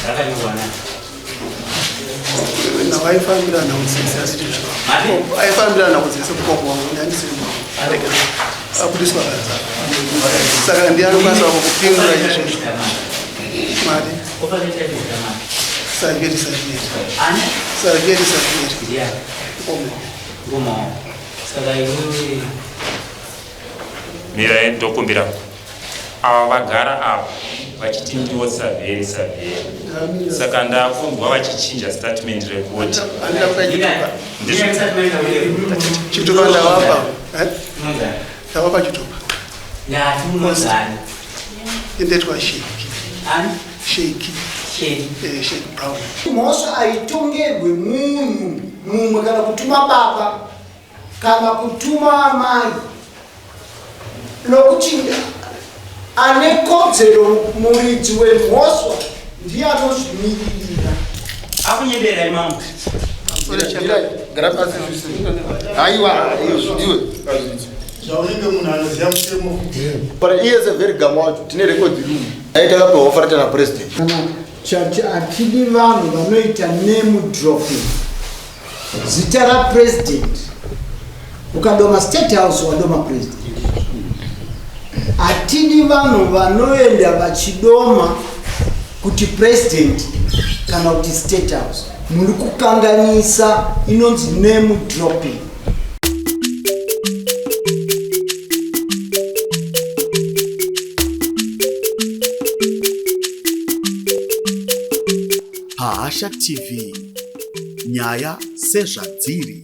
Rakanyorwa nani? Aifambira nhau dzese asi aifambira nhau dzese mukoma wangu ndandisiri abudiswa kanza saka ndiye anokwanisa kukupindura izvozvo mari Saveri Saveri Saveri Saveri mukoma wangu saka iwewe Mirai ndokumbira ava vagara ava vachiti ndiwo Saveri Saveri saka ndakunzwa vachichinja statement rekuti chitupa ndavapa eh? ndavapa chitupa indetwa sheki sheki eh, sheki brown mhosva aitongerwe munhu mumwe kana kutuma baba kana kutuma amai nokuti ane kodzero muridzi wemhosva ndiye anozvimiririra. Akunyebera imambo. Haiwa, ndiwe. Zvaunenge munhu anoziva mutemo. But iye is a very gamu wacho, tine record room. Aita kapiwa offer na president. Chati hatidi vanhu vanoita name dropping. Zita rapresident ukadoma state house wadoma president. Hatidi vanhu vanoenda vachidoma kuti president kana kuti state house. Muri kukanganisa inonzi name dropping. Pahasha TV nyaya sezvadziri.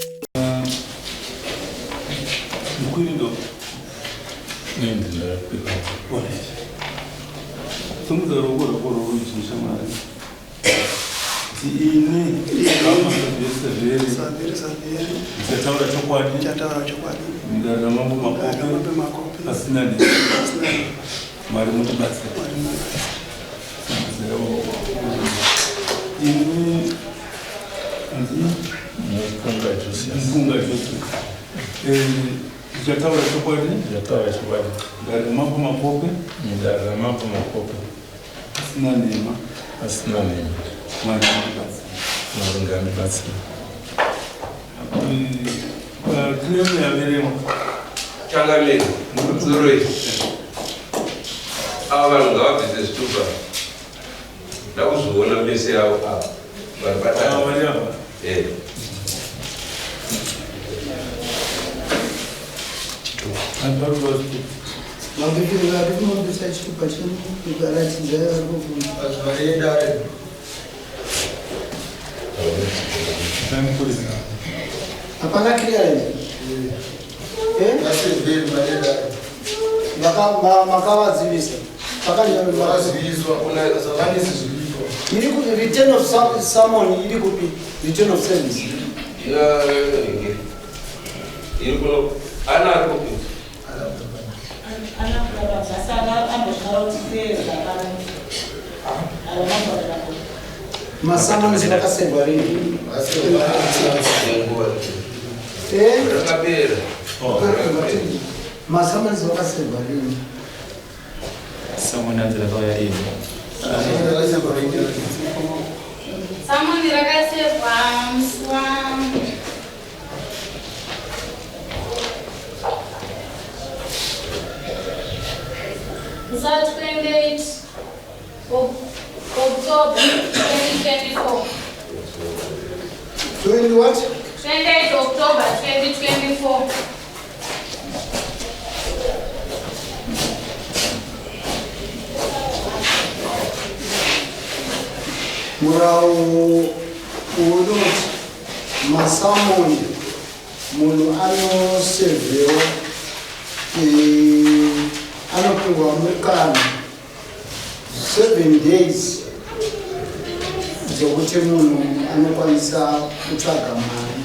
Simudza ruoko rwako rworudyi shamwari. Ini Saveri Saveri ndichataura chokwadi ndichataura chokwadi mudare ramambo Makope Makope pasina nhema. Mwari mundibatsire. Mwari mundibatsire. Ini Mupunga Josias. Mupunga Josias. Eh, ndichataura chokwadi. Ndichataura chokwadi. Mudare ramambo Makope. Mudare ramambo Makope. Asina nhema. Asina nhema. Mwari ngandibatsire. Mwari ngandibatsire. Claim yaverengwa. Changamire, mukudzoroi. Ava vanhu ngavabvise zvitupa. Ndakuzviona mese yavo ava. Vari patatu. Ava vari apa. Eh. Vari Mabvisa chitupa chenyu mukaratidza vari kubvunza. Hapana clearance. Eh? Makavadzivisa. Iri ku return of summon iri kupi? Return of service. Iri kuno. Ana ari kupi? Masamani akasevwa rini? Rakapera. Masamani akasevwa rini? Samoni hanzi rakauya rini? Samoni rakasevwa musi wa Musi wa 28 October 2024. 20 what? 28 October 2024. Murau unoti masamoni munhu anosevhewa eh, anopiwa mukana 7 days dzekuti munhu anokwanisa kutsvaga mari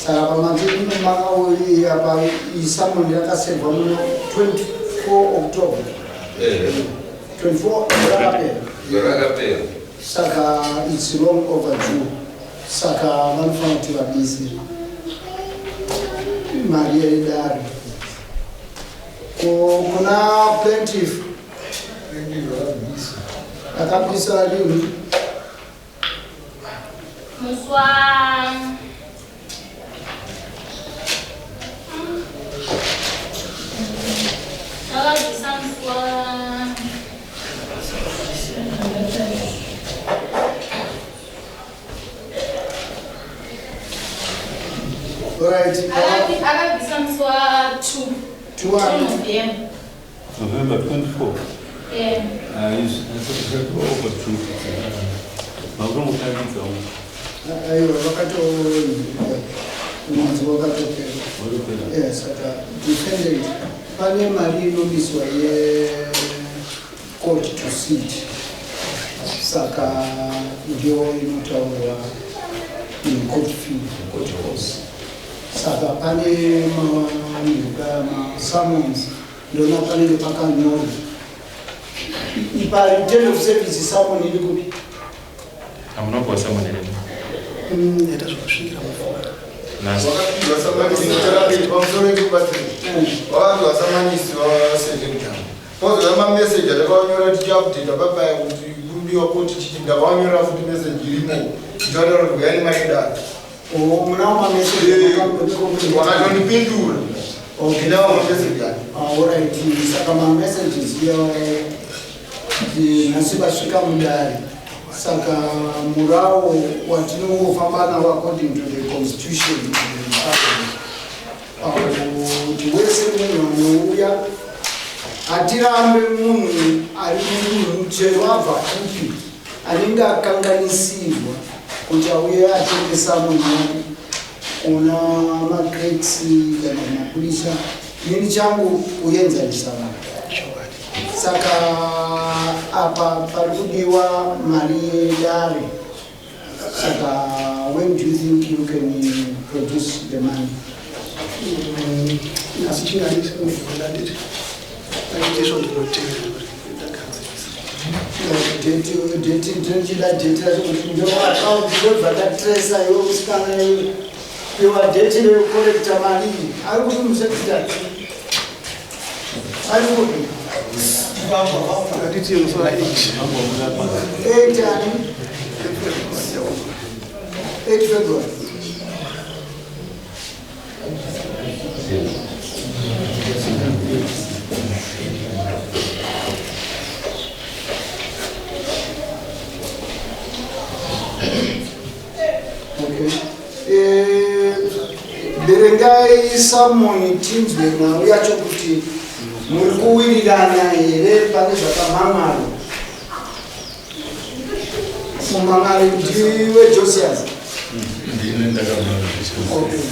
saka pamanzi makauya pa isamoni yakasevhwa muno 24 October 24 rakapera saka it's long overdue saka vanofanira kuti vabise mari yedare ko kuna plaintiff akabisa rini? Alright. Akabvisa musi wa 2 November. November 24. Yeah. Izvi over 2. Makutongotangidza uko. Aiwa, vakato mwedzi wakatopera. Wakatopera. Eh, saka defendant pane mari inobiswa yecourt to sit, saka ndio inotaurwa in court fee, court cost. Saka pane mamhuka masummons, ndona panenge pakanyorwa ipa return of service. Summon iri kupi? Hamunopiwa summon here? Yaita zvokusvikira muvhura. Nhasi. Wakapiwa samanisi pamusoro yekubatsira, wakapiwa samanisi waseventam, pozouya mameseji atakavanyora tichiupdata papaya kuti kurudiwa koti chichi. Ndakavanyora futi meseji irimo tichataura kuti uyai maidaro. Oh, munawo mameseji? Wakatondipindura, ndinawo mameseji acho. Alright, saka mamessages iyawo nhasi vasvika mudare, saka murawo watinongofamba nawo according to the constitution of the republic, kuti wese munhu anouya, hatirambe munhu ari munhu chero abva kupi anenge akanganisirwa kuti auye atengesa munhu wake kuna maclerks kana kumapurisa. Nini changu kuenzanisa vanhu. Saka apa pari kudiwa mari yedare. Saka when do you think you can produce the money? Nhasi chinganisi ndanditi aite svondo rinotevera kuti ndagadzirisa. Date, date racho kuti ndoaccount ndobva tatresa. Iwe musikana iwe, iwa date rekucollecta mari iyi ari kuti musecretary ari kupi? Ngatiti musi wa 8. 8 ani? 8 February. Okay. Verengai summon tinzwe nhau yacho kuti muri kuwirirana here pane zvakamhan'arwa. Mumhan'ari ndiwe Josias? Ndine ndakamara. Okay.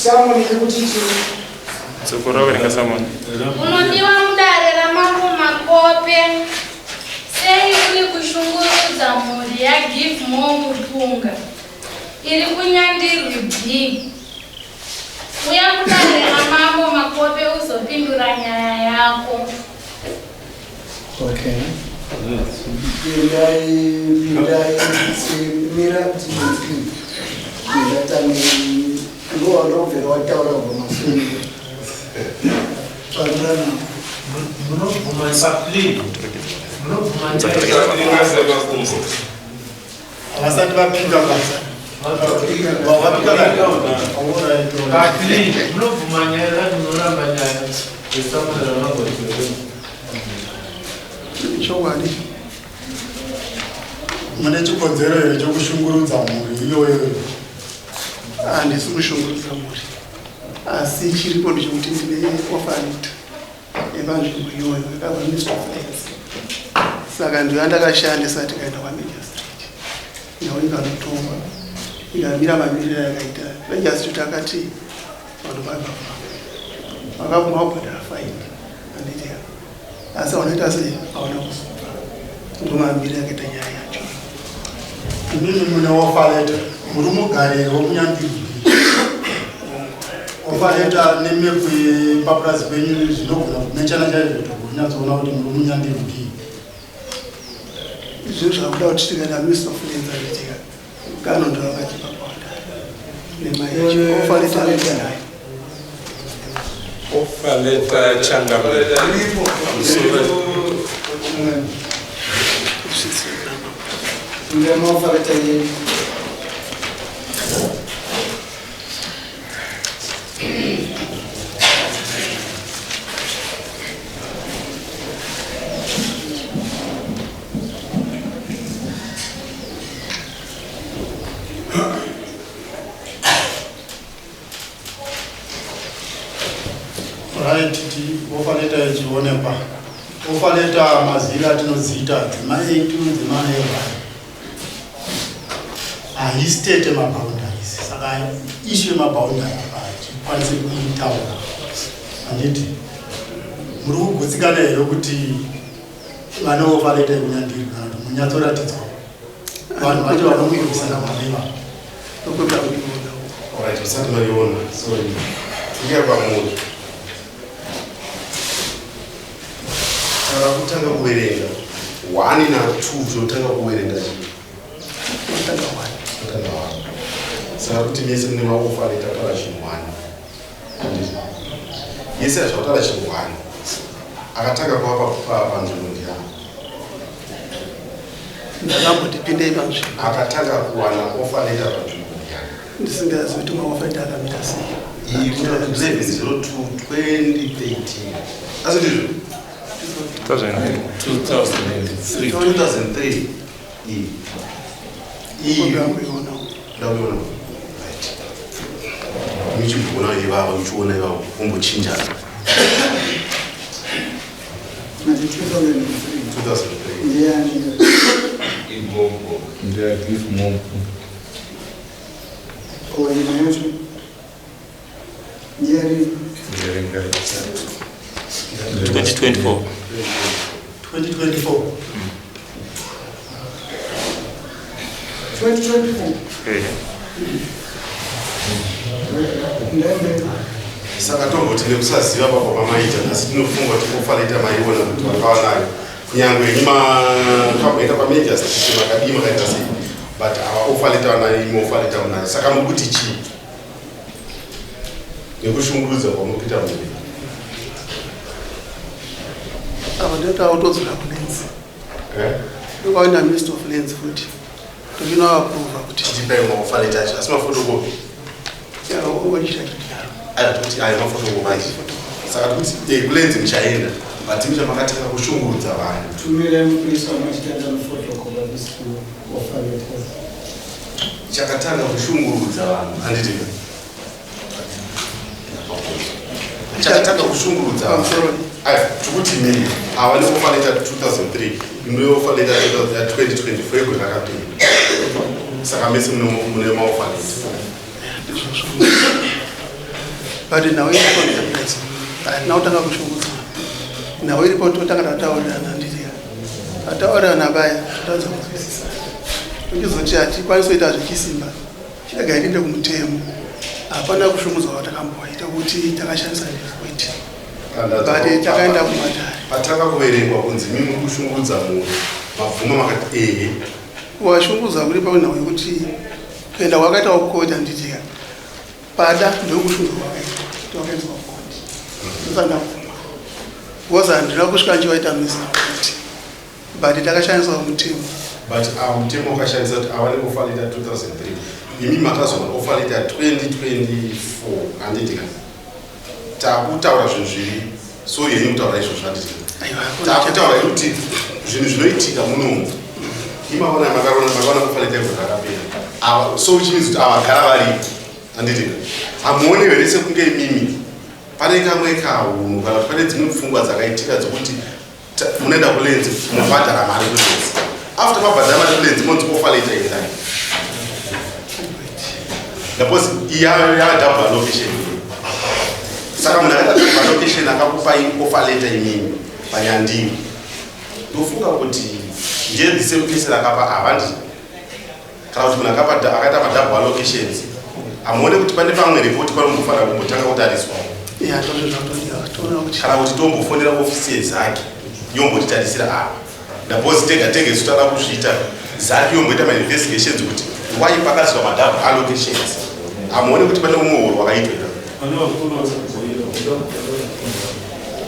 Summon iri kuti chii? Tsokora, verenga summon. Unodiwa mudare raMambo Makope. Sei uri kushungurudza mhuri yaGive More Mupunga iri kuNyandirwi B? Uya kudare raMambo Makope uzopindura nyaya yako. Okay, pindai, pindai, mira tindatani iwo wanobvira wataura kumasenge parurana. Munobvuma paplea? Munobvuma? Havasati vapinda basa, vapika. Paplea munobvuma nyaya rati munoramba nyaya yesummon ramagotero? Chokwadi. Mune chikonzero here chokushungurudza mhuri iyoyo? Handisi kushungurudza mhuri, asi chiripo ndechekuti ndine offer letter yepanzvimbo iyoyo yakabva Ministry of Lands, saka ndiyo yandakashandisa tikaenda kwamagistrate. Nhau ikanotongwa ikamira mamiriro yakaita. Magistrate akati vanhu vabva vakabvuma kubhadhara faini, handiti? Asi vanoita sei? Hauna kuzobva. Ndomamiriro yakaita nyaya yacho. Imimi mune offer letter, muri mugariri womuNyandirwi. Offer letter nemepu yepapurazi penyu zvinogona kumechana chaizvo kuti kunyatsoona kuti muri muNyandirwi. Zvinhu zvakuda kuti tikaenda Ministry of Lands, handitika kanondora vachipa pawadare nemai yacho offer letter nayo. Offer letter changamire. Pamusoro. Ndemaoffer letter yenyu. Offer letter mazira atinodziita dzema-A2 dzema-A1 haistate maboundaries, saka issue yemaboundary apa hatikwanisi kuitaura. Handiti muri kugutsikana here kuti vane offer letter yekuNyandiri, kana kuti munyatsoratidzwa vanhu vacho vanomurwisana mari ivavo? Ndokuda kuiona. Alright, usati maiona, sorry. Tinge kwamuri. Tava kutanga kuverenga 1 na2, tinotanga kuverenga chii? Totanga one. Totanga 1. Saka kuti mese mune maoffer letter taura chinhu 1. Handiti? Yese azvakutaura chinhu 1. Akatanga kuva panzvimbo ndiani? Ndakamboti pindei panzvimbo. Akatanga kuwana offer letter panzvimbo ndiani? Ndisingazivi kuti maoffer letter akamira sei. Iyi 1102 2013. Asi ndizvo? 2003. 2003. Iyi. Iyi. Ndakuiona. Ndakuiona. Right. Muchimboona ivavo, muchiona ivavo, vombochinjana. Mati 2003? 2003. Ndiani? Igogo. Ndeyagive Mompo. O, imwe yacho ndiyari? Verengai. 2024. 2024. 2024? Eh. Ndembe. Saka tomboti nekusaziva papo pamaita, asi tinofunga kuti offer letter maiona kuti vakava nayo, kunyange imi makamboenda pamajor station, makadii, makaita sei, but ava offer letter vanayo, imi offer letter munayo. Saka muri kuti chii nekushungurudza kwamukuita muviri? Apa ndotakutodzora kuLands. Ndokaenda Minister of Lands futi, tochinoapprova kuti Tichipai maoffer letter acho, asi maphotocopy? Ochita chidaro. Aya tikuti aya maphotocopy acho. Saka tikuti kuLands muchaenda, but imi chamakatanga kushungurudza vanhu. Tumirai mupurisa wamachitanda nofotokopa these two offer letters. Chakatanga kushungurudza vanhu, handiti? Chakatanga kushungurudza vanhu. Pamusoro. Aya tikuti mimi ava neoffer letter 2003, imwe offer letter ya 2024 igore rakapera. Saka mese mune maoffer letter. Ndizvozvo, but nhau iripo ndeyakudaiso, hatina kutanga kushungurudza. Nhau iripo, totanga tataurirana, handiti? Tataurirana paya, tatadza kunzwisisa, tochizoti hatikwanisi kuita zvechisimba, chiregai tiende kumutemo. Hapana kushungudzwa kwatakamboita kuti takashandisa weti, but takaenda kumatare. Patanga kuverengwa kunzi mimi muri kushungurudza munhu, mabvuma makati ehe. Washungurudza kuri panhau yekuti kuenda kwakaita kukoti, handitika? Pada ndokushungudzwa kwakaitwa kuti wakaendeswa kukoti, ndosanda kubvuma because handina kusvika ndichivaita misa kuti, but takashandiswa mutemo. But ava mutemo wakashandisa kuti ava neoffer letter 2003, imi makazoona offer letter 2024, handiti? Taakutaura zvinhu zviri sorry henyu kutaura izvozvo, handiti? Taakutaura kuti zvinhu zvinoitika munomu, imaona makaona offer letter igore rakapera ava, so which means kuti ava gara varipo, handiti? Hamuoni here sekunge imimi pane kamwe kahunhu, kana kuti pane dzimwe pfungwa dzakaitika dzokuti munoenda kuLands, mobhadhara mari kuLands, after mabhadhara mari kuLands monzi offer letter endai? Suppose iya yadouble allocation. Saka munhu akaita double allocation akakupai offer letter imimi panyandiri, ndofunga kuti ndiye the same case rakapa avandi, kana kuti munhu akaita madouble allocations, hamuone kuti pane pamwe ripoti panombofanira kumbotanga kutariswa? Ya, ndozvo zvatodiwa, toona kuti Kana kuti tombofonera ofisi yeZACC yombotitarisira apa. Ndapozi tega tega isu tada kuzviita, ZACC yomboita mainvestigations kuti why pakazwa madouble allocations. Hamuone kuti pane umwe horo wakaitwa ita?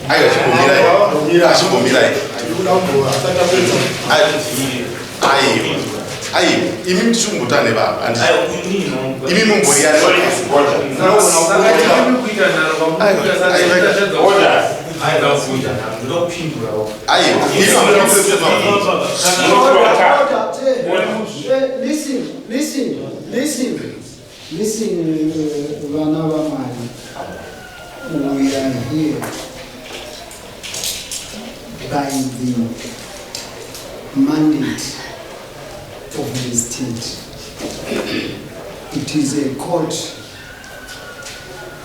Aiwa, chimbomirai, achimbomirai. Aiwa, aiwa, imi tichikumbotane baba, handiti? Imi mumbori Ndinokupindurawo. Aiwa, imi hamuna. Listen, listen, listen, listen, vana vamwari, we are here by the mandate of the state. It is a court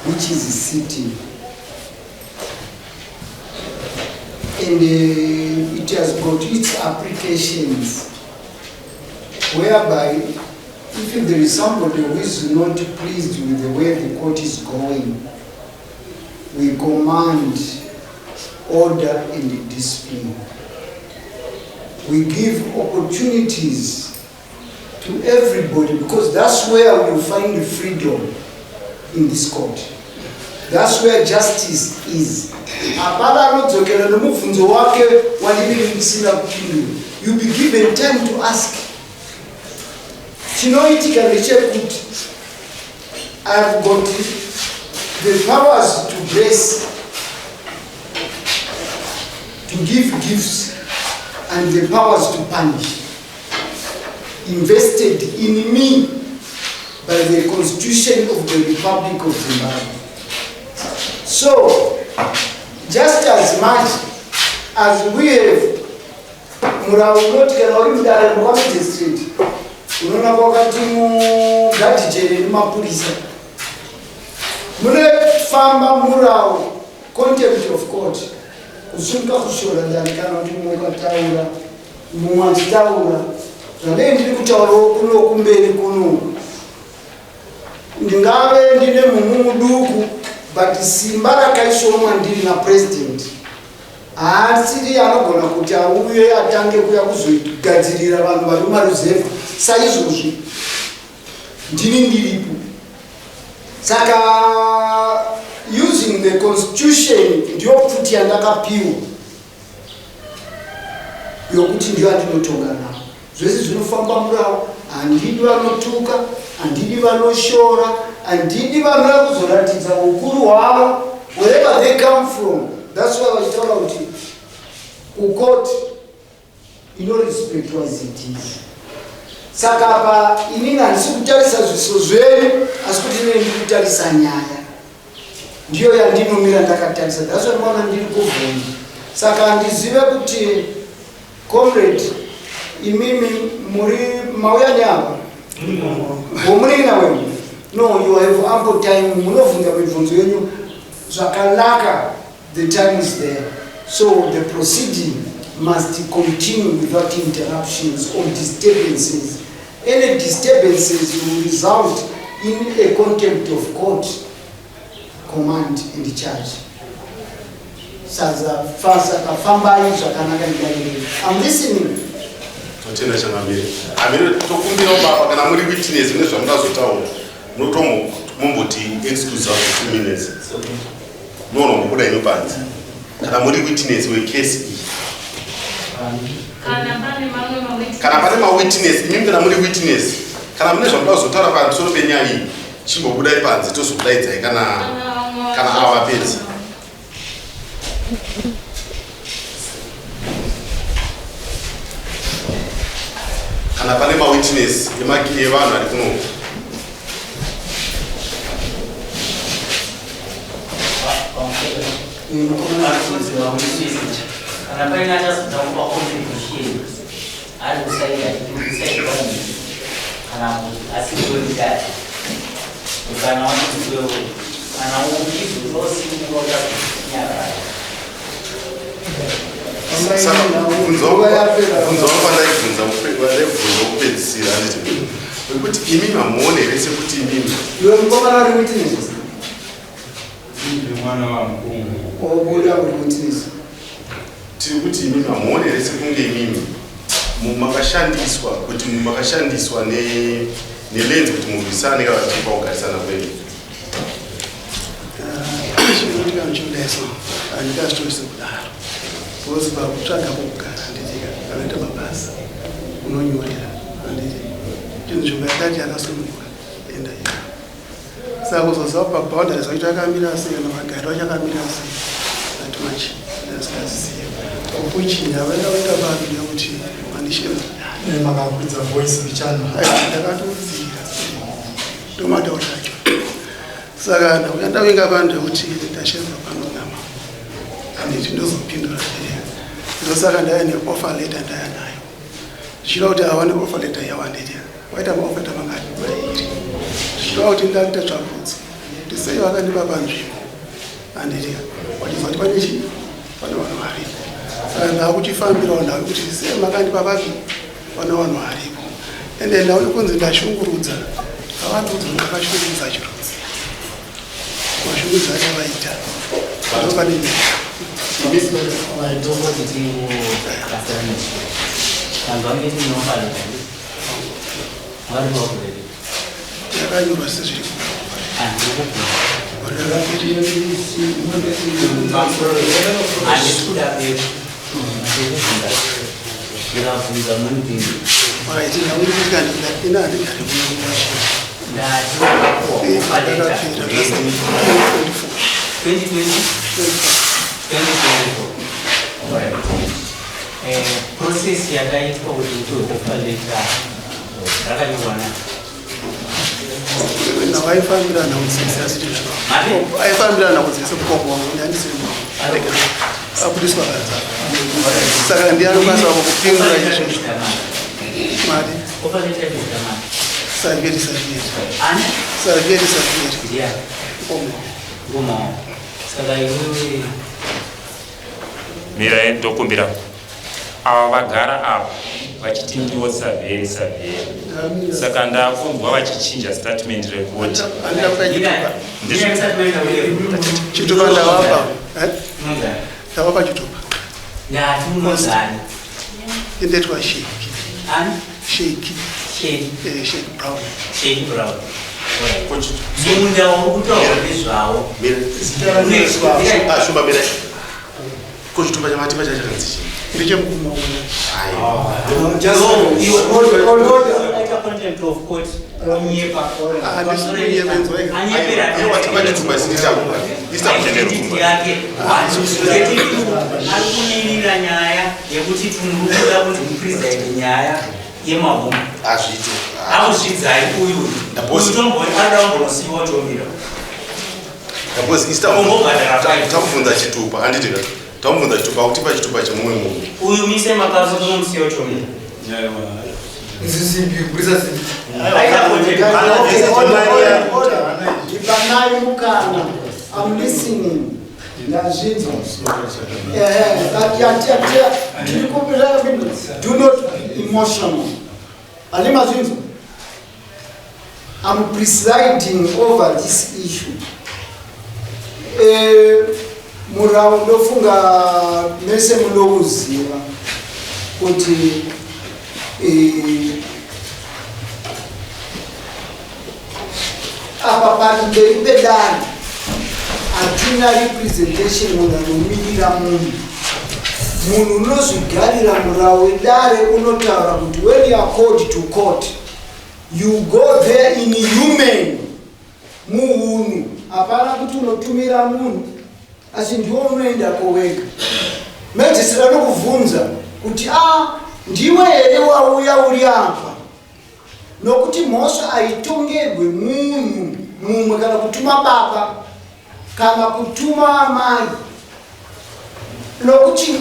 which is sitting and it has got its applications whereby if there is somebody who is not pleased with the way the court is going, we command order and discipline. We give opportunities to everybody because that's where we find freedom in this court. That's where justice is. Hapana anodzokera nemubvunzo wake wandinenge ndisina kupindura. You be given time to ask. Chinoitika ndechekuti I've got the powers to bless, to give gifts, and the powers to punish, invested in me by the Constitution of the Republic of Zimbabwe. So, just as much as we have murau unoti kana uri mudare kwamagistrate, unoona kwakati mugadhijere nemapurisa munefamba murau, contempt of court, kusunga, kushora ndani, kana kuti mukataura, mumwe achitaura zvandei ndiri kutaurawo kuno kumberi kuno, ndingave ndine mumhu muduku, but simba rakaiswa mwandiri napresident haasiri anogona kuti auye atange kuya kuzogadzirira vanhu vari mumaruzevha. Saizvozvi ndini ndiripo, saka using the constitution, ndiyo pfuti yandakapiwa yokuti ndiyo yandinotonga nawo. Zvese zvinofamba murau. Handidi vanotuka, handidi vanoshora, handidi vanoda kuzoratidza ukuru hwavo wherever they come from. That's why vachitaura kuti kukoti inorespectwa zitizi. Saka apa inini handisi kutarisa zviso zvenyu, asi kuti inini ndiri kutarisa nyaya, ndiyo yandinomira ndakatarisa. That's why maona ndiri kuvhunza. Saka handizive kuti comrade, imimi muri mauya neapa womunina wenu. No, you have ample time, munovhunza mibvunzo yenyu zvakanaka. The time is there, so the proceeding must continue without interruptions or disturbances. Any disturbances will result in a contempt of court command and charge. Saka fambai zvakanaka ndidarire. I'm listening. Totenda changamire. Amire, tokumbirawo baba, kana muri witness mune zvamungazotaura, munotomumboti excuse us for 2 minutes, munonombobuda ino panze kana muri witness wecase iyi. Kana pane mamwe mawitness. Kana pane mawitness, imimi kana muri witness, kana mune zvamuda kuzotaura pamusoro penyaya iyi, chimbobudai panze, tozokudaidzai kana ava pedzi. Kana pane mawitness evanhu vari kuno. Kana paine achazoda kupa contribution ari kuside, kuside kwangu, kana kuti asiriwe, kana wachitiwewo, kana uchizotosimbuka nyarara. Saka bvunzo wangu wandaibvunza kupedzisira, handiti, wekuti imi mamuone here sekuti imimi Iwe mukomana uri witness? Ndiri mwana waMupunga. Obuda uri witness. Tiri kuti imimi mamuone here sekunge imimi makashandiswa, kuti makashandiswa neLands kuti murwisane kana kuti pakugarisana kwenyu? Chinoitika muchikudaiso, handingazvitori sekudaro, because pakutsvaga pokugara, handitika, kanoita mabasa unonyorera, handiti, kuti nzvimbo yakati yakasununguka, enda iyo. Saka kuzoziva paboundaries acho akamira sei, kana magariro acho akamira sei, that much ndasingaziziva. Kuchinja vaenda kuita papi nekuti mandisheva. Makakwidza voice mbichana. Ndakatodzira, ndomataura acho. Saka ndakuya ndavinga vanhu yekuti ndasheva pano nama, handiti, ndozopindura. Ndosaka ndaya neoffer letter ndaya nayo zvichireva kuti awane offer letter yawanditi waita maoffer letter mangani mairi zvichireva kuti ndakuita tsvakurudzo kuti sei vakandipa panzvimbo handiti wachiziva kuti pane chii pane vanhu varipo saka ndakuchifambirawo nhau yekuti sei makandipa papi pane vanhu varipo ende nhau yekunzi ndashungurudza havandiudzi kuti ndakashungurudza chirudzi mashungurudza akavaita ndopane nyaya yakanyorwa sezviri Process yakaitwa kuti upiwe offer letter rakanyorwa nani? Aifambira nhau dzese asi aifambira nhau dzese mukoko wangu ndandisiri abudiswa kanza saka ndiye anokwanisa kupindura izvi mari Saveri Saveri Saveri Saveri Ngoma saka iwewe Mirai ndokumbira ava vagara ava vachiti ndiwo savheri savheri saka ndakunzwa vachichinja statement rekuti chitupa ndavapa eh? ndavapa chitupa indetwa sheki sheki eh, sheki brown sheki brown munda wauri kutaura nezvawo ah, shumba mira ko chitupa chamatipa chacho chakanzi chii ndechemukuma ari kumirira nyaya yekuti tinoda kunzi mupresident nyaya yemahomwe azviite akuzvidzai uyu uyu tombori arikuda kumbonosiyiwa tomira Tamubvunza chitupa handiti ka tamubvunza chitupa akutipa chitupa chemumwe munhu uyu mise makaso tonomusiya tomira Ipanai mukana. I'm listening. Ndazvinzwa. Ehe, but tiri kupira do not be emotional. Handiti mazvinzwa. I'm presiding over this issue. Eh, murau ndofunga mese munouziva kuti eh, apa pamberi pedare hatina representation munhu anomirira munhu munhu unozvigarira murau wedare unotaura kuti when you are called to court you go there in human muhunhu hapana kuti unotumira munhu asi ndiwo unoendako wega magistrate anokubvunza kuti a ndiwe here wauya uri apa nokuti mhosva haitongerwe munhu mumwe kana kutuma baba kana kutuma amai nokuti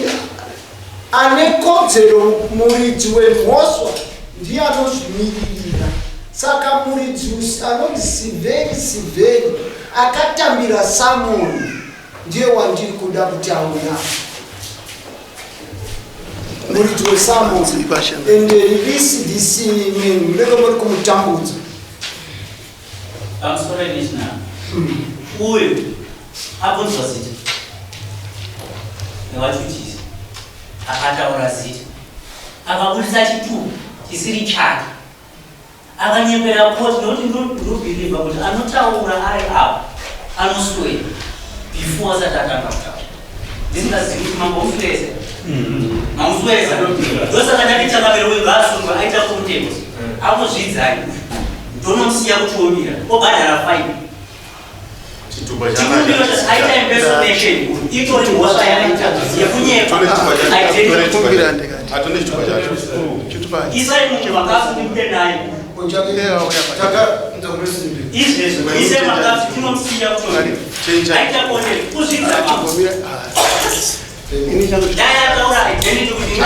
ane kodzero muridzi wemhosva ndiye anozvimiririra saka muridzi anonzi sivheri sivheri akatambira summon ndiye wandiri kuda kuti auya muridzi wesummon and release this man munenge muri kumutambudza pamusoro national uyu abvunzwa zita newachuchisi akataura zita akabudisa chitupa chisiri chake akanyepera koti nokuti ndobhilivha kuti anotaura ari apo anoswera before asati atanga kutaura ndisingazivi kuti mambomusweza mamusweza ndosaka ndati chakamira uyu ngaasungwe aita contempt akuzvidzai ndonomusiya kuti omira obhadhara fine chitupa chikumbiro aita impersonation itori mhosva yaita yekunyepa Kumbira ndikati. atone chitupa chacho Chitupa. isai munhu vakafu ndibude naye izvezvo ise makafu tinomusiya kuti aita contempt kuzvidza mambo Chigomira. Dai ataura identity kuti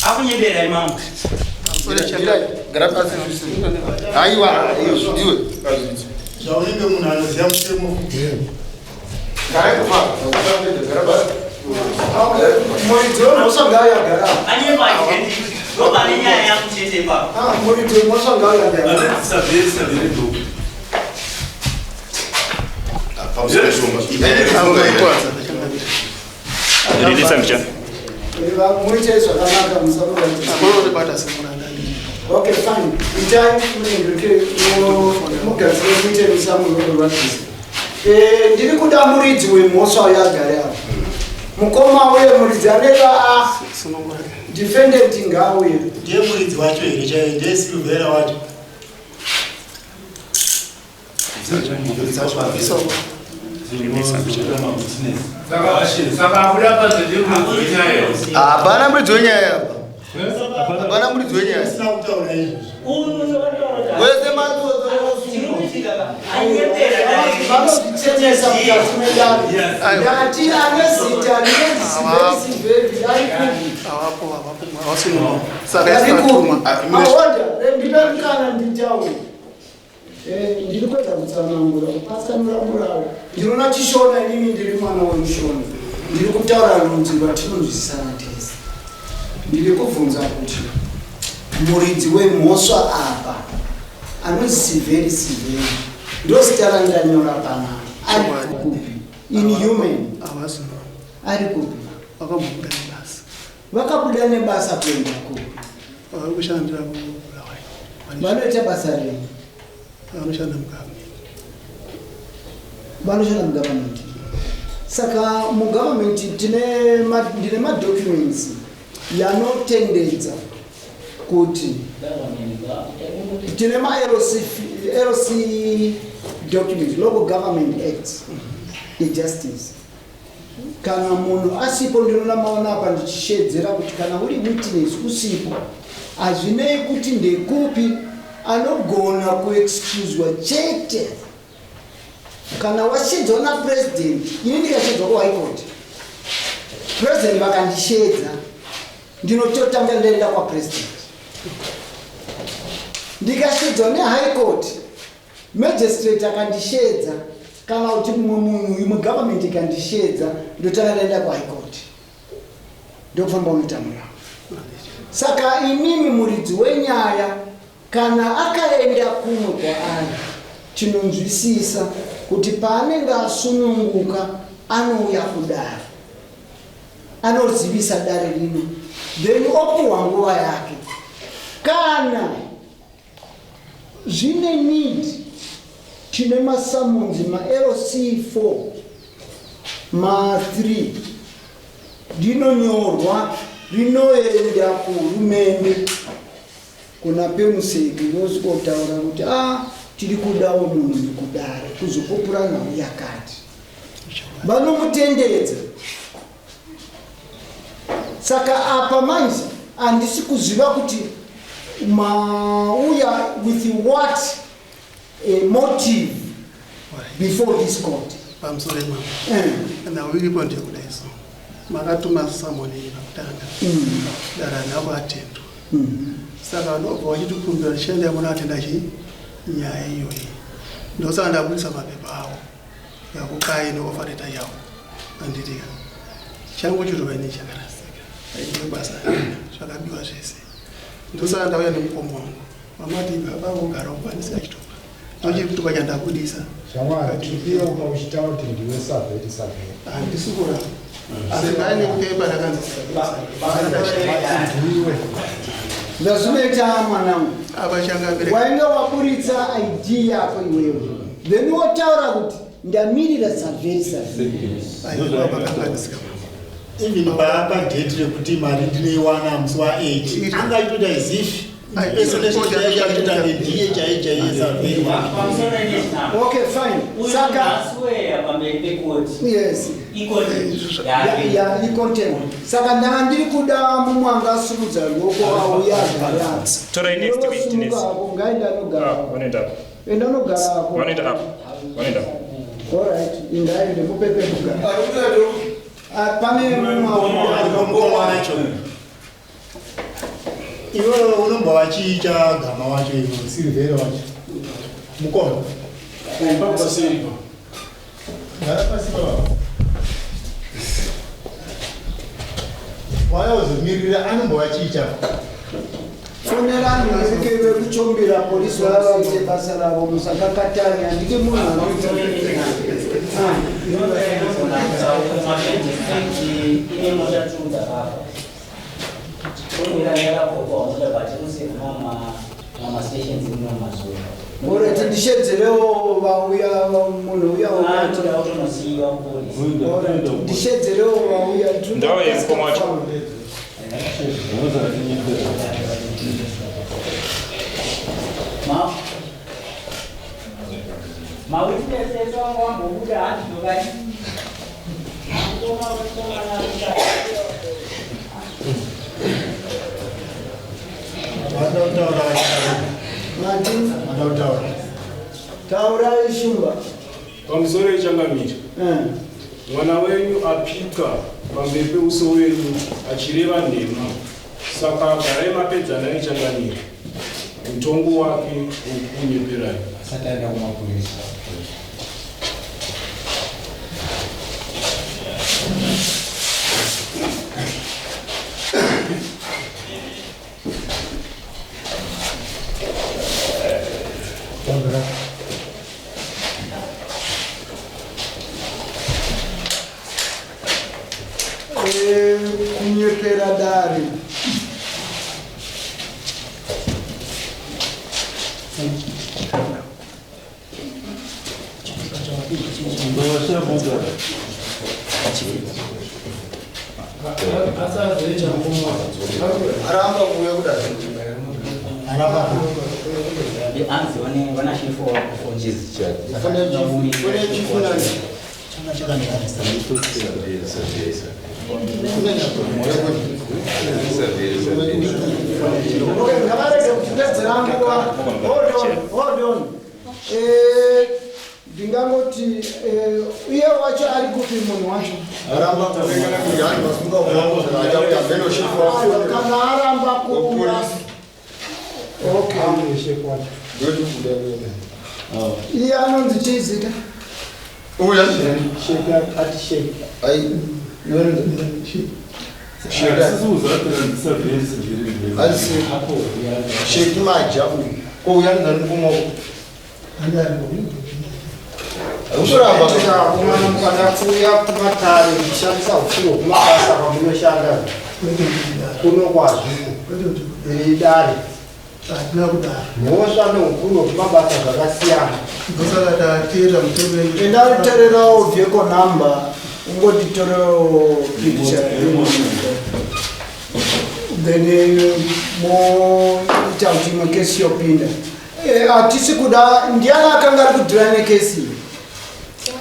akunyebera imambo. Gara pasi. Haiwa, ndiwe. Zvaunenge munhu anoziva mutemo. Muridzi wemhosva ngauya agara. Anyepa identity. Ndopane nyaya yangu chete ipapo. Ah, muridzi wemhosva ngauya agara. Ririsa mbichana. Muite zvakanaka musamuratidza. Okay, fine. Itai munenge mugadzire muite musamuratidza. Eh, ndiri kuda muridzi wemhosva uyo agare apo. Mukoma uye muridzi anenge a defendant ngauye. Ndiye muridzi wacho here chaiye, ndiye Silvera wacho. Saka abuda panze ndiye muridzi wenyaya. Hapana muridzi wenyaya apa. Hapana muridzi wenyaya. Wese matsotsi. Vanozvichenesa mukati medare. Ndati ane zita rinonzi Silveri Silveri ari kupi? Avapo, avapo, havasi. Saka isikatumwa. Aonda, ndipe mukana nditaure. Ndiri kuedza kutsanangura kupatsanura murau. Ndinoona chishona, inini ndiri mwana wemushona. Ndiri kutaura rudzi rwatinonzwisisana tese. Ndiri kubvunza kuti muridzi wemhosva apa anonzi Silveri Silveri, ndozita randanyora panapa, ari kupi? Inhuman Havasi. ari kupi? Vakambobuda nebasa. Vakabuda nebasa kuenda kupi? Vari kushandira kuBulawayo. Vanoita basa rei? Vanoshanda mugovernment. Vanoshanda mugovernment. Saka mugovernment tine ndine madocuments yanotendedza kuti tine maLC LC documents, Local Government Act yejustice. Kana munhu asipo, ndinoona maona apa ndichishedzera kuti kana uri witness usipo, hazvinei kuti ndekupi, anogona kuexcuswa chete kana washedzwa napresident. Ini ndikashedzwa kuHigh Court, president vakandishedza, ndinototanga ndaenda kwapresident. Ndikashedzwa nehigh court, magistrate akandishedza, kana kuti mumwe munhu, imwe government ikandishedza, ndotanga ndaenda kuhigh court, ndokufamba unoita murau. Saka imimi muridzi wenyaya kana akaenda kumwe kwaari, tinonzwisisa kuti paanenge asununguka anouya kudare, anozivisa dare rino, then opuhwa nguva yake. Kana zvine need, tine masummons maLC4, ma3, rinonyorwa, rinoenda kuhurumende, kuna perm sec, vosvikotaura kuti a tiri kudawo munhu kudare kuzopupura nhau yakati. Vanomutendedza. Saka apa manje handisi kuziva kuti mauya with what a motive before this court. Pamusoro imamo, nhau iripo ndeyekudai. So makatuma summon iyi pakutanga, dare harina kuatendwa. Saka vanobva vachitikumbira tichienda munoatenda chi nyaya iyoyi. Ndosaka ndabudisa mapepa avo yakukai neoffer letter yavo. Anditika changu chirova ini chakarasika, aine basa, zvakabiwa zvese. Ndosaka ndauya nemukoma wangu vamati baba vogara ukwanisa chitupa, ndochitupa chandabudisa. Shamwari, tiriuka uchitaura kuti ndiwe Savheti Savheti. Handisi kuramba, asi ndaine pepa rakanzi. Ndiwe. Ndazvinoita mwanangu. Apa changamire. Wainge waburitsa ID yako iwewe, then wotaura kuti ndamirira Savheri Savheri. Aiwa, Even paapa date rekuti mari ndinoiwana musi wa8, anga achitoita as if impersonation yacho achitoita ndiye chaiye chaiye Savheri. Okay, fine. Saka saka pamberi pekoti. Yes. Ikoti yake. Ya, icontempt. Saka ndanga ndiri kuda mumwe angasimudza ruoko auya agara. Torai next witness. Ngaenda anogara. Vanoenda apo. Enda anogara apo. Vanoenda apo. Vanoenda. Alright, indaende mupepe kugara. Ah, pane mumwe wacho. Iwe unombova chii chagama wacho iwe silveri wacho mukoma? Gara pasi baba. Waya uzomirira anombova chii chako? Fonerani veke vekuchombera polisi vavaite basa ravo, musakakatanya handike munhu anoita. Ine mota two dzakafa, umwe yakakokwa mota, but usina mamastations muno mazuva. Alright, ndishedzerewo vauya, munhu uya. Anoda kutonosiyiwa kupolisi. Alright, ndishedzerewo vauya. Ndawo yemukoma wacho. Mawitness ese wanga wambobuda hanzi ndokati mukoma wekomana. Vada kutaura? Mati. Vada kutaura? Taurai, Shumba. Pamusoro yechangamire, mwana wenyu apika pamberi peuso wenyu achireva nhema, saka garai mapedza naye changamire mutongo wake wokunyeperai. Asati aenda kumapurisa. Taura. Kunyepera dare. Aramba kuuya kudai. Anzi vana shefu wakufona. Kune chifunani. Changa chakandiarista. Okay, ngavarege kutipedzera nguva. Hold on, hold on. Ndingangoti uye wacho ari kupi munhu wacho? Aramba kuuya yani vasunga kuuya ameno shefu. Aiwa, kana aramba kuuya, okay. Shefu wacho. Ndoti kuda kuenda. Iye anonzi chii zita? Uya. Sheki ati sheki. Ai. Asi Sheki maja uyu. Ko uya ndani kumoko. Usoramba. Kana kuuya kumatare kushandisa upfuro hwekumabasa kwamunoshanda kuno kwazviko iri dare. Hatina kudaro. Mhosva neukuru hwekumabasa zvakasiyana. Ndosaka tateera mutemo. Endatererawo vehicle number, ungotitorewo picture, then moita kuti imwe kesi yopinda. Hatisi kuda. Ndiani akanga ari kudhira nekesi?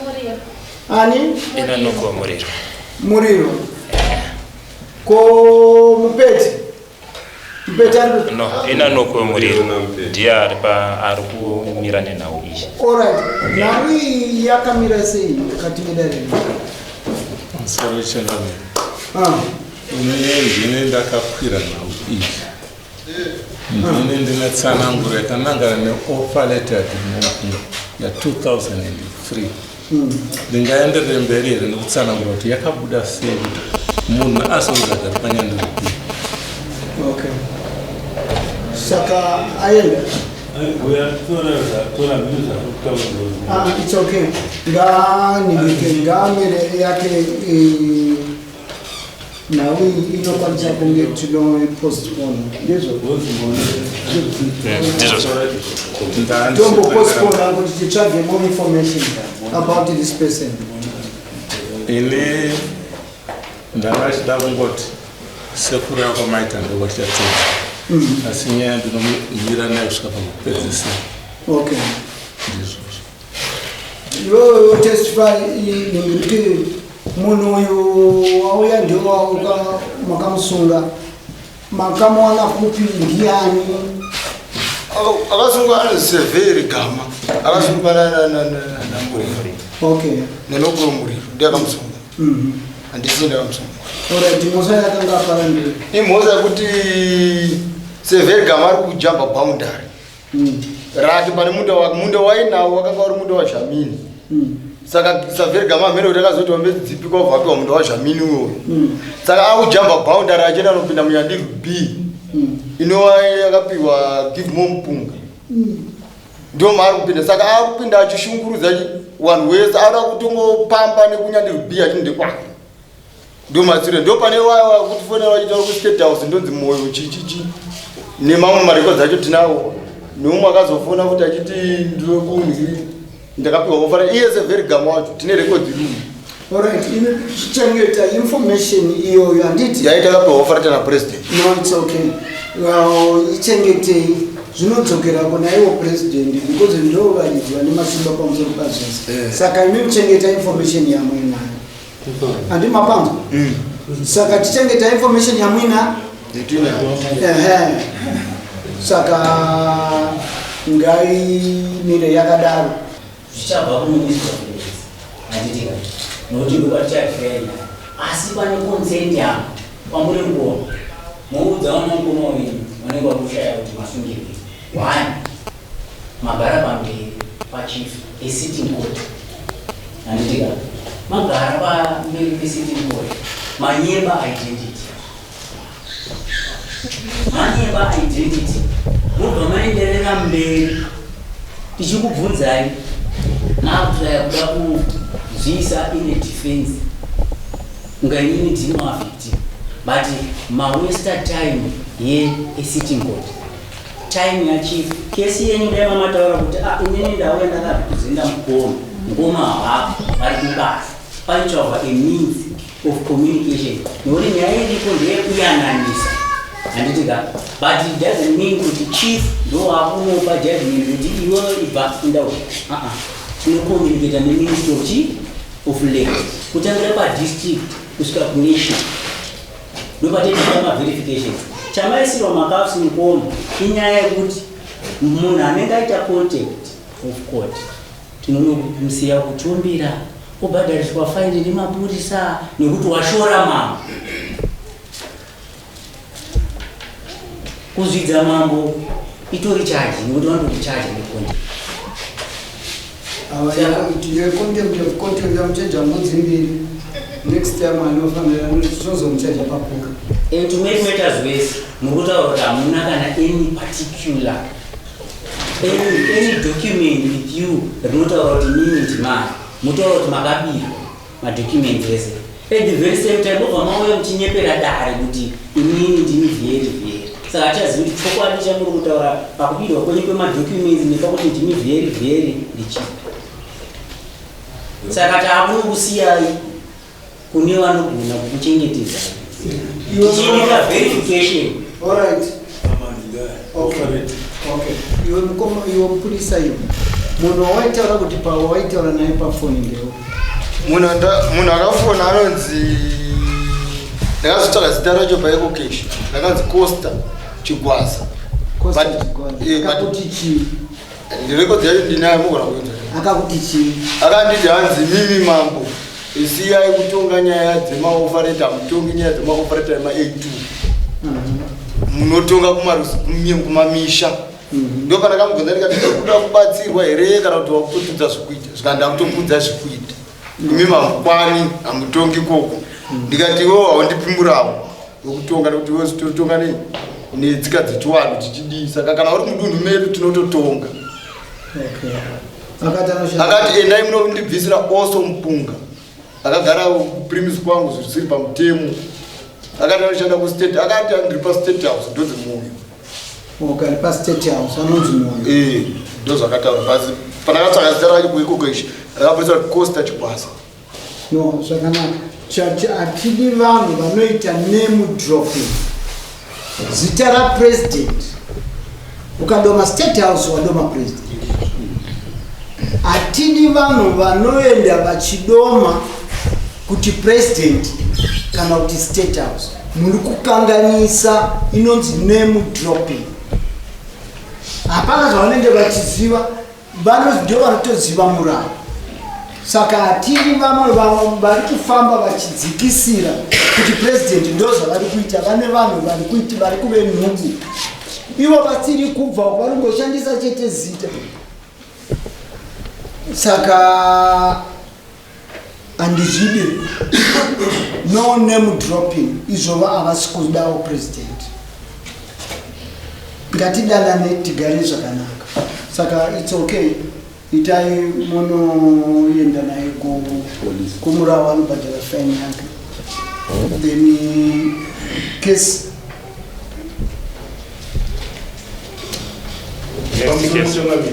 Muriro. Ani? Inanokuwa Muriro. Muriro. Ko Mupeti, Mupeti ari No, inanokuwa Muriro ndiye ari pa ari kumira nenhau iyi. Alright, nhau iyi yakamira sei mukati medare? Musoro changamire. Ah. Ine ndine ndakakwira nhau iyi, ndine ndine tsananguro yakanangana neoffer letter ya2003. Ndingaenderere mberi here nekutsanangura kuti yakabuda sei kuti munhu azonzi agari paNyanduri B? Okay, saka aenda. Ah, it's okay, ngaaningike ngaamire yake. Nhau iyi inokwanisa kunge tinopostpone, ndizvo? Ndizvo. Tombopostpona kuti titsvage more information about this person. Ini ndanga chida kungoti sekuru yako maita ndokwatichatenza, asi nyaya ndinomira nayo kusvika pakupedzisira. Okay. Ndizvozvo. Iwewe testify ningiriki munhu uyu wauya ndiwo makamusunga, makamuwana kupi, ndiani? Akasungwa anonzi Sevheri Gama. Akasungwa naMuriro. Okay. Nenokuro Muriro ndiye akamusunga. Handisi ndakamusunga. Alright, mhosva yakanga apara ndei? Imhosva yekuti Severgam ari kujamba boundary rake pane munda wake. Munda wainawo wakanga uri munda waZhamini. Saka Savergam amene kuti akazoti wambe dzipi kwabva apiwa munda waZhamini uyoyo. Saka akujamba boundary achienda anopinda muNyandiru B inova yakapiwa Give More Mupunga. Ndo maari kupinda. Saka akupinda achishungurudza vanhu wese, ada kutongopamba nekuNyandiru B achinde kwake. Ndo matsiro ndo pane waya kuti fonera vachitaura kuState House, ndonzi Moyo chichichi nemamwe marekodzi acho tinawo, neumwe akazofona kuti achiti ndirikunzi ndakapiwa offer iye Severgam wacho, tine rekodzi room. Alright, ine chichengeta information iyoyo, handiti? Yaita akapiwa offer na president. No, it's okay. Well, ichengetei, zvinodzokera kuna iwo president because ndo varidzi vane masimba pamusoro pazvese. Saka imi muchengeta information yamuinayo, handi mapanzwa? Saka tichengeta information yamuina. Ehe, saka ngaimire yakadaro. Zvichabva kuMinistry of Lands, handitika? Nokuti ndokwatichakira nyaya, asi pane consent yangu kwamuri kuona moudza vana mukoma wenyu vanenge vakushaya kuti masungirwe. One, magara pamberi pachief esitting court, handitika? Magara pamberi pesitting court, manyeba identity, manyeba identity, mobva maenderera mberi tichikubvunzai, makutraya kuda kuzviisa in a defense kunga inini ndinoaffecti, but mawasta time yeesitting court, time yachief. Kesi yenyu dai mamataura kuti, ah, inini ndauya ndakarepresenta mukoma, mukoma havapo, vari kubasa, paitsvagwa a means of communication, nekuti nyaya iripo ndeyekuyananisa, handiti ka? But it doesn't mean kuti chief ndo wakunopa judgment kuti iwe ibva indawo. Aa, tinocommunicata neMinistry of chi of Land, kutangira padistrict kusvika kunation, ndopatinoita maverifications. Chamaisirwa macuffs mukoma inyaya yekuti munhu anenge aita contempt of court tinonomusiya kutombira obhadhariswa faini nemapurisa nekuti washora mambo. Kuzvidza mambo itori charge, nekuti vanotokuchaja necontempt. Contempt of court yamuchaja mbudzi mbiri. Next time anofanira tinozomuchaja papuka. And to make matters worse, muri kutaura kuti hamuna kana any particular any document with you rinotaura kuti mimi ndimari. Mutaura kuti makabirwa madocument ese. At the very same time mobva mauya muchinyepera dare kuti inini ndini Vheri Vheri. Saka hachazivi kuti chokwadi chamuri kutaura pakubirwa kwenyu kwemadocuments nepakuti ndimi Vheri Vheri ndichipi. Saka taakunokusiyai kune vanogona kukuchengetedzai tichiita verification. Alright. Okay. Iwe mukoma, iwe mupurisa iwe. Munhu wawaitaura kuti pawaitaura naye pafoni ndewo? Munhu akafona anonzi, ndakazotsvaga zita racho paEcoCash, rakanzi Costa Chigwaza. Costa Chigwaza. Akakuti chii? Rekodzi yacho ndinayo, mugona kuita. Akakuti chii? Akanditi hanzi, "Mimi mambo, siyai kutonga nyaya dzemaoffer letter, mutongi nyaya dzemaoffer letter ema-A2, munotonga kumamisha." Ndo pandakamubvunza ndikati, "Kuda kubatsirwa here kana kuti wakutotudza zvekuita?" Zvikandi, "Ndakutokudza zvekuita, imi mamukwani, hamutongi koko." Ndikati, "Iwewo haundipi murawo wekutonga nekuti iwe totonga nei netsika dzechiwanhu tichidii? Saka kana uri mudunhu medu tinototonga." Okay. Akati anoshanda. Akati, "Endai munondibvisira oso mupunga akagara kupremise kwangu zvisiri pamutemo." Akati anoshanda kustate, akati ndiri paState House, ndonzi Moyo. Okay, pa State House anonzi Moyo. Eh, ndo zvakataura basi. Pandakatsvaka zita racho kuEcoCash rakabudisa kuti Costa Chikwasa. No, zvakanaka. Chati hatidi vanhu vanoita name dropping. Zita rapresident. Ukadoma State House wadoma president. Hatidi vanhu vanoenda vachidoma kuti president kana kuti State House. Muri kukanganisa, inonzi name dropping. Hapana zvavanenge vachiziva. Ndo vanotoziva murau. Saka hatiri vamwe vari kufamba vachidzikisira kuti president ndo zvavari kuita. Vane vanhu vari kuiti vari kuve nhubu, ivo vasiri kubva, vanongoshandisa chete zita. Saka handizvide no name dropping izvova, havasi kudawo president. Ngatidanane, tigare zvakanaka. Saka it's okay, itai munoenda naye kumurawo, anobhadhara fine yake, then case. Pamusoro,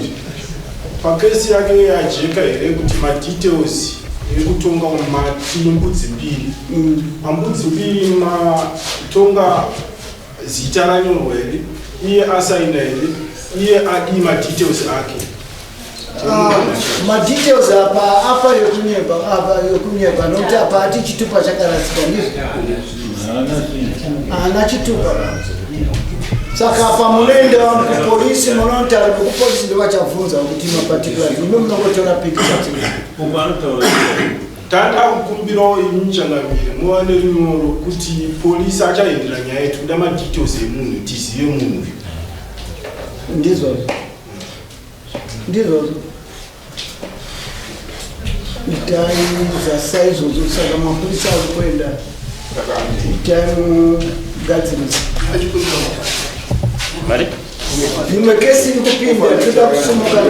pakesi yake yajeka here kuti madetails ekutonga mati mbudzi mbiri? Pambudzi mbiri matonga zita ranyorwa here? Iye asaina here? Iye adii madetails ake? Ah, madetails apa yokunyeba, apa yokunyeba, nokuti apa ati chitupa chakarasika, ndizvo? Haana chitupa. Saka apa munoenda kupolisi, munotaura nekupolisi, ndovachabvunza kuti maparticulars, imi munongotora picture. Uko anotaura. Tanda kukumbirawo imi changamire muva nerunyoro kuti polisi achaendera nyaya yetu, kuda madetails emunhu, tizive munhu uyu. Ndizvozvo, ndizvozvo, itai zvasaizvozvo. Saka mapurisa ari kuenda, itai mugadzirisa. Mari. Imwe kesi iri kupindwa, toda kusumuka.